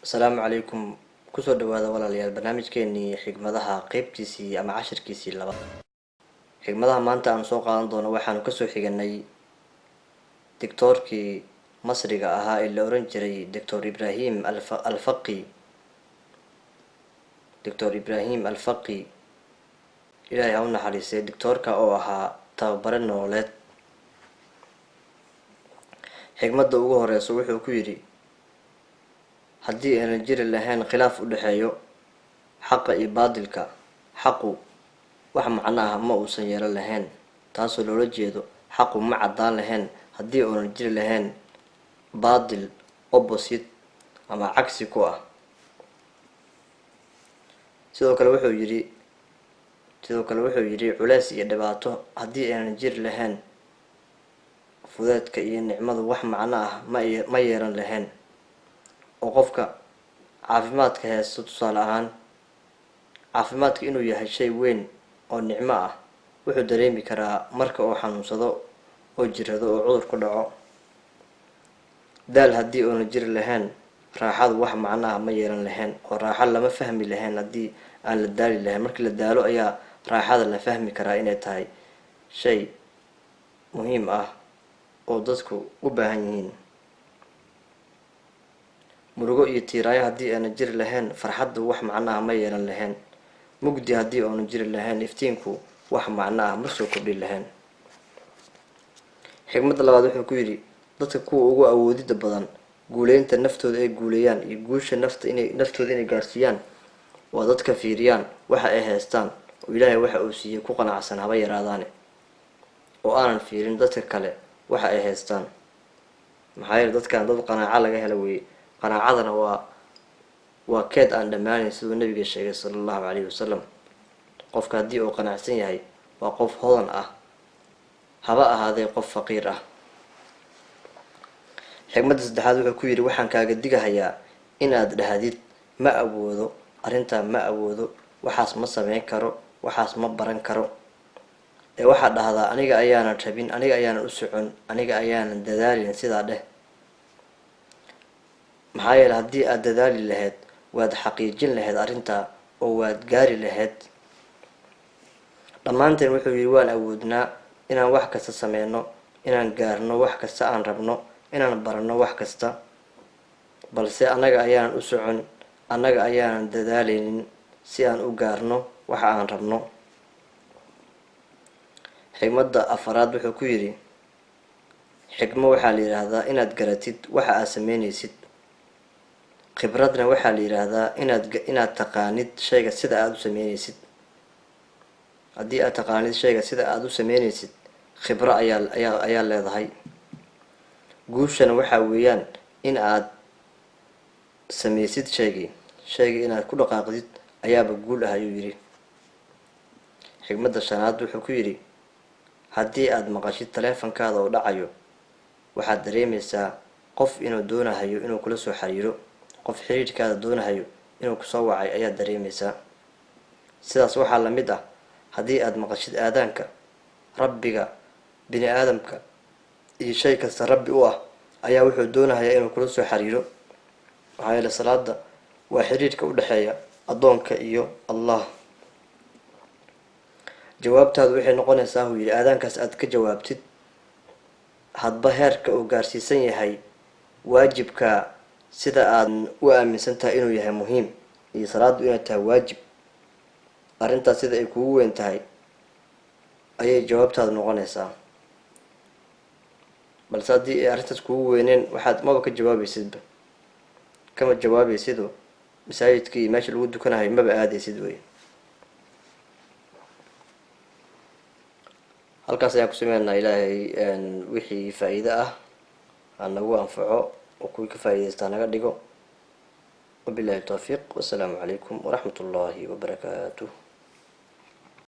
Asalaamu calaykum. Kusoo dhawaada, walaalayaal, barnaamijkeenii xigmadaha, qeybtiisii ama cashirkiisii labaad. Xigmadaha maanta aanu soo qaadan doono waxaanu kasoo xiganay doctoorkii Masriga ahaa ee la oran jiray Doctor Ibrahim Alfaqi. Doctor Ibrahim Alfaqi, Ilaahay ha u naxariistay, doctoorka oo ahaa tababare nololeed. Xigmadda ugu horeysa wuxuu ku yidhi: "Haddii aanan jiri lahayn khilaaf u dhexeeyo xaqa iyo baadilka, xaqu wax macno ah ma uusan yeelan lahayn." Taasoo loola jeedo, xaqu ma caddaan lahayn haddii uunan jiri lahayn baadil opposite ama cagsi ku ah. Sidoo kale wuxuu yidhi: "Culeys iyo dhibaato haddii aanan jiri lahayn, fudeedka iyo nicmadu wax macno ah ma yeelan lahayn." Oo qofka caafimaadka haysto, tusaale ahaan, caafimaadka inuu yahay shay weyn oo nicmo ah wuxuu dareemi karaa marka uu xanuunsado oo jirado oo cudur ku dhaco. Daal haddii uunan jiri lahayn, raaxadu wax macno ah ma yeelan lahayn, oo raaxo lama fahmi lahayn haddii aan la daali lahayn. Markii la daalo ayaa raaxada la fahmi karaa inay tahay shay muhiim ah oo dadku u baahan yihiin. Murugo iyo tiiraayo haddii aanan jiri lahayn, farxaddu wax macno ah ma yeelan lahayn. Mugdi haddii uunan jiri lahayn, iftiinku wax macno ah ma soo kordhin lahayn. Xigmadda labaad wuxuu ku yidhi: "Dadka kuwa ugu awoodida badan guuleynta naftooda ay guuleeyaan iyo guusha nafta inay naftooda inay gaarsiiyaan waa dadka fiiriyaan waxa ay haystaan oo Ilaahay waxa uu siiyey ku qanacsan, haba yaraadaane, oo aanan fiirin dadka kale waxa ay haystaan." Maxaa yeele, dadkan dad qanaaco laga helo weeye. Qanaacadana waa keed aan dhammaanayn, siduu Nabiga sheegay, sala Allahu calayhi wasalam. Qofka haddii uu qanacsan yahay, waa qof hodan ah, haba ahaadee qof faqiir ah. Xigmadda saddexaad wuxuu ku yidhi: "Waxaan kaaga digahayaa inaad dhahdid 'Ma awoodo arrintaa, ma awoodo waxaas, ma sameyn karo waxaas, ma baran karo.' Ee waxaad dhahdaa 'Aniga ayaanan rabin, aniga ayaanan u socon, aniga ayaanan dadaalin.' Sidaa dheh. Maxaa yeele, haddii aad dadaali lahayd, waad xaqiijin lahayd arrintaa oo waad gaari lahayd." Dhammaanteen, wuxuu yidhi, waan awoodnaa inaan wax kasta sameyno, inaan gaarno wax kasta aan rabno, inaan baranno wax kasta, balse annaga ayaanan u socon, annaga ayaanan dadaaleynin si aan u gaarno waxa aan rabno. Xigmadda afaraad wuxuu ku yidhi: "Xikmo waxaa la yidhaahdaa inaad garatid waxa aad sameyneysid. Khibradna waxaa la yidhaahdaa inaad taqaanid shayga sida aada u sameyneysid. Haddii aad taqaanid shayga sida aada u sameyneysid, khibro ayaa leedahay. Guushana waxaa weeyaan in aad sameysid shaygii. Shaygii inaad ku dhaqaaqdid ayaaba guul ah," ayuu yidhi. Xigmadda shanaad wuxuu ku yidhi: "Haddii aad maqashid taleefankaada oo dhacayo, waxaad dareemeysaa qof inuu doonahayo inuu kula soo xiriiro. Qof xiriirkaada doonahayo inuu kusoo wacay ayaad dareemeysaa. Sidaas waxaa la mid ah haddii aad maqashid aadaanka. Rabbiga bini aadamka iyo shay kasta Rabbi u ah ayaa wuxuu doonahayaa inuu kula soo xiriiro. Maxaa yeele, salaada waa xiriirka u dhexeeya addoonka iyo Allah. Jawaabtaadu waxay noqonaysaa," huu yidhi, "aadaankaas aad ka jawaabtid hadba heerka uu gaarsiisan yahay waajibka, sida aad u aaminsan tahay inuu yahay muhiim iyo salaaddu inay tahay waajib. Arrintaas sida ay kugu weyn tahay ayay jawaabtaadu noqonaysaa. Balse haddii ay arrintaas kugu weyneen, waxaad maba ka jawaabaysidba, kama jawaabaysido, masaajidka iyo meesha lagu dukanahayo maba aadaysid wey." Halkaas ayaan ku sameynaa. Ilaahay wixii faa-iide ah ha nagu anfaco oo kuwii ka faa'iidaysta naga dhigo. Wabillahi towfiiq, wasalaamu calaykum waraxmat ullahi wabarakaatuh.